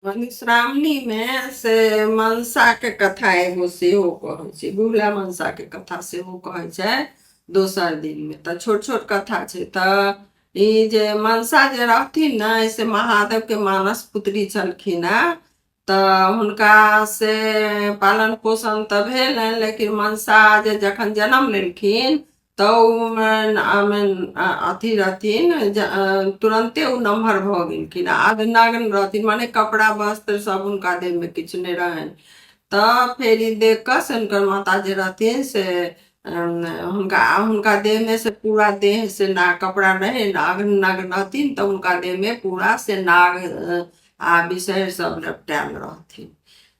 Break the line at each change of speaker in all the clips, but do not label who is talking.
मधुश्रावणीमे से मनसाके कथा एगो सेहो कहै छै, बुढ़ला मनसाके कथा सेहो कहै छै दोसर दिनमे। तऽ छोट छोट कथा छै। तऽ ई जे मनसा जे रहथिन ने से महादेवके मानस पुत्री छलखिन हेँ। तऽ हुनका से पालन पोषण तऽ भेलनि, लेकिन मनसा जे जखन जन्म लेलखिन तऽ ओमे अथी रहथिन, तुरन्ते ओ नमहर भऽ गेलखिन आ अधनग्न रहथिन, मने कपड़ा वस्त्र सब हुनका देहमे किछु नहि रहनि। तऽ फेर ई देख कऽ से हुनकर माता जे रहथिन से हुनका हुनका देहमे से पूरा देह से ना कपड़ा रहै, अधनग्न रहथिन, तऽ हुनका देहमे पूरा से नाग आ विषहरि सब लपटायल रहथिन।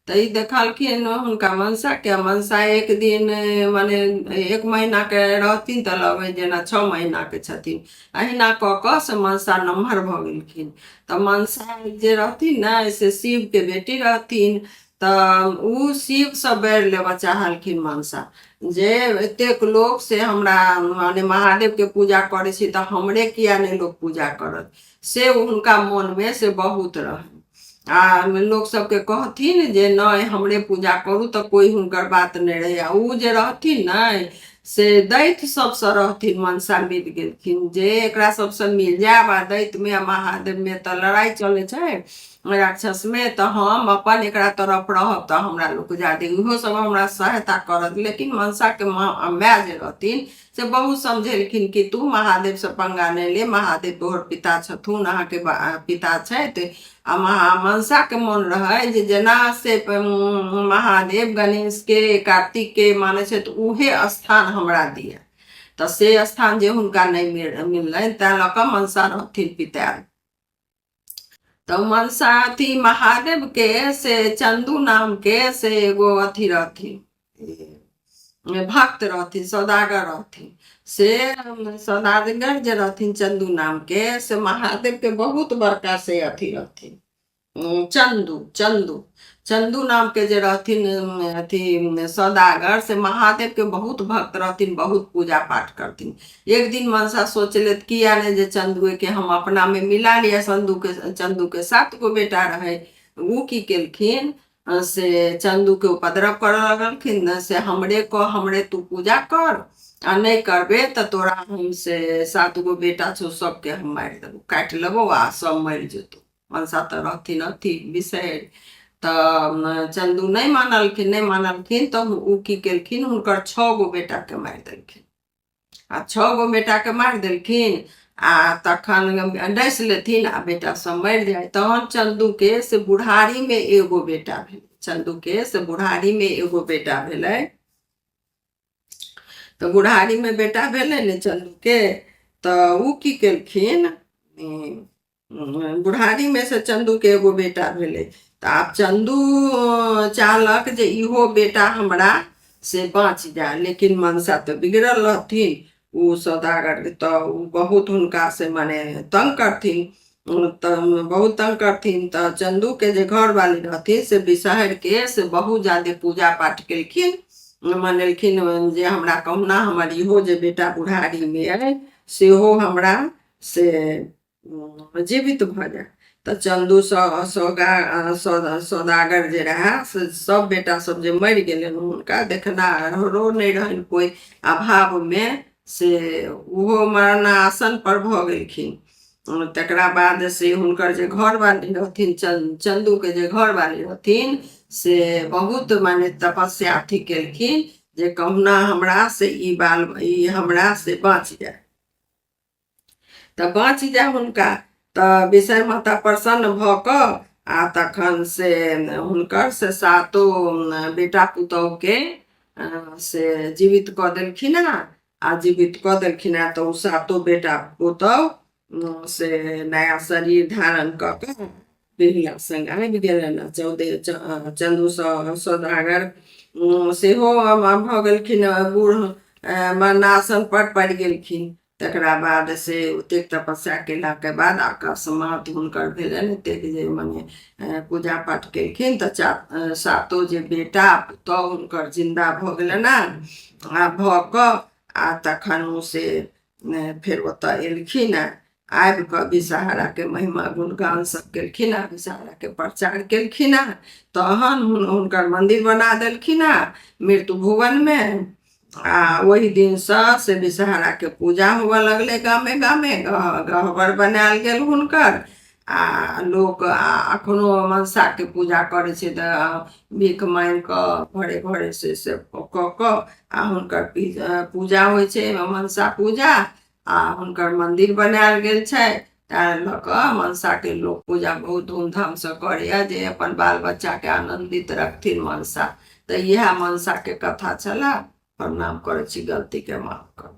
तऽ ई देखलखिन हुनका मनसाके। मनसा एक दिन मने एक महीनाके रहथिन तऽ लगै जेना 6 महीनाके छथिन। अहिना कऽ कऽ से मनसा नमहर भऽ गेलखिन। तऽ मनसा जे रहथिन ने से शिवके बेटी रहथिन। तऽ ओ शिवसँ बैर लेबऽ चाहलखिन मनसा, जे एतेक लोक से हमरा माने महादेवके पूजा करै छी तऽ हमरे किया नहि लोक पूजा करत, से हुनका मोनमे से बहुत रहनि। आ लोक सबके कहथिन जे नहि, हमरे पूजा करू, तऽ कोइ हुनकर बात नहि रहै। आ ओ जे रहथिन ने से दैत्य सबसँ रहथिन मनसा मिल गेलखिन, जे एकरा सबसँ मिल जायब आ दैत्यमे आ महादेवमे तऽ लड़ाइ चलै छै राक्षसमे, तऽ हम अपन एकरा तरफ रहब तऽ हमरा लोक जादे इहो सब हमरा सहायता करत। लेकिन मनसाके माय जे रहथिन से बहुत समझेलखिन कि तू महादेवसँ पंगा नहि ले, महादेव तोहर पिता छथुन, अहाँके पिता छथि। आ महा मनसाके मोन रहै जे जेना से महादेव गणेशके कार्तिकके मानै छथि, उहे स्थान हमरा दिअ। तऽ से स्थान जे हुनका नहि मिललनि, तैँ लऽ कऽ मनसा रहथिन पितायल। तऽ मनसा अथी महादेवके से चंदू नामके से एगो अथी रहथिन, भक्त रहथिन, सौदागर रहथिन। से सौदागर जे रहथिन चंदू नामके से महादेवके बहुत बड़का से अथी रहथिन। चंदू चंदू चंदू नामके जे रहथिन अथी सौदागर, से महादेवके बहुत भक्त रहथिन, बहुत पूजा पाठ करथिन। एक दिन मनसा सोचले किया नहि जे चंदुएके हम अपनामे मिला लिअ। चंदूके चंदूके सात गो बेटा रहै। ओ की केलखिन से चंदूके उपद्रव करऽ लगलखिन, से हमरे कह, हमरे तू पूजा कर आ नहि करबे तऽ तोरा हम से सात गो बेटा छौ, सबके हम मारि देबौ, काटि लेबौ आ सब मरि जेतौ। मनसा तऽ रहथिन अथी बिसरि। तऽ चंदू नहि मानलखिन, नहि मानलखिन तऽ ओ की केलखिन, हुनकर छओ गो बेटाके मारि देलखिन। आ छओ गो बेटाके मारि देलखिन आ तखन डसि लेथिन आ बेटा सब मरि जाय। तहन चंदूके से बुढ़ारीमे एगो बेटा भेलै। चंदूके से बुढ़ारीमे एगो बेटा भेलै। तऽ बुढ़ारीमे बेटा भेलै ने चंदूके, तऽ ओ की केलखिन, बुढ़ारीमे से चंदूके एगो बेटा भेलै। तऽ आब चंदू चाहलक जे इहो बेटा हमरा से बाँचि जाय, लेकिन मनसा तऽ बिगड़ल रहथिन ओ सौदागर, तऽ ओ बहुत हुनका से मने तंग करथिन, तऽ बहुत तंग करथिन। तऽ चंदूके जे घरवाली रहथिन से बिसहरिके से बहुत जादे पूजा पाठ केलखिन, मनेलखिन जे हमरा कहुना हमर इहो जे बेटा बुढ़ारीमे अइ सेहो हमरा से जीवित भऽ जाय। तऽ चंदू सौदागर जे रहए से सब बेटा सब जे मरि गेलनि, हुनका देखनाहारो नहि रहनि कोइ, अभावमे से ओहो मरणासन पर भऽ गेलखिन। तकरा बाद से हुनकर जे घरवाली रहथिन, चंदूके जे घरवाली रहथिन से बहुत माने तपस्या अथी केलखिन जे कहुना हमरा से ई बाल ई हमरा से बाँचि जाय। तऽ बाँचि जाय हुनका, तऽ विषय माता प्रसन्न भऽ कऽ आ तखन से हुनकर से सातो बेटा पुतोहुके से जीवित कऽ देलखिन हेँ। आ जीवित कऽ देलखिन हेँ तऽ ओ सातो बेटा पुतोहु से नया शरीर धारण कऽ कऽ बिहुला सङ्ग आबि गेलनि। चौदह चन्दू सौदागर सेहो भऽ गेलखिन बूढ़, मरणासन पर पड़ि गेलखिन। तकरा बाद से ओतेक तपस्या केलाके बाद अकस्मात हुनकर भेलनि, एतेक जे मने पूजा पाठ केलखिन तऽ सातो जे बेटा पुतहु हुनकर जिन्दा भऽ गेलनि। आ भऽ कऽ आ तखन ओ से फेर ओतऽ एलखिन। आबि कऽ विषहराके महिमा गुणगान सब केलखिन हँ, विषहराके प्रचार केलखिन हँ। तहन हुनकर मन्दिर बना देलखिन हँ मृत्यु भुवनमे, आ ओहि दिनसँ से विषहराके पूजा होबऽ लगलै गामे गामे। गहबर बनायल गेल हुनकर, आ लोक अखनो मनसाके पूजा करै छै, तऽ भीख मांगि कऽ घरे घरे से कऽ कऽ आ हुनकर पूजा होइ छै मनसा पूजा, आ हुनकर मन्दिर बनायल गेल छै। ताहि लऽ कऽ मनसाके लोक पूजा बहुत धूमधामसँ करैए, जे अपन बाल बच्चाके आनन्दित रखथिन मनसा। तऽ इएह मनसाके कथा छलए। प्रणाम करै छी, गलतीके माफ करब।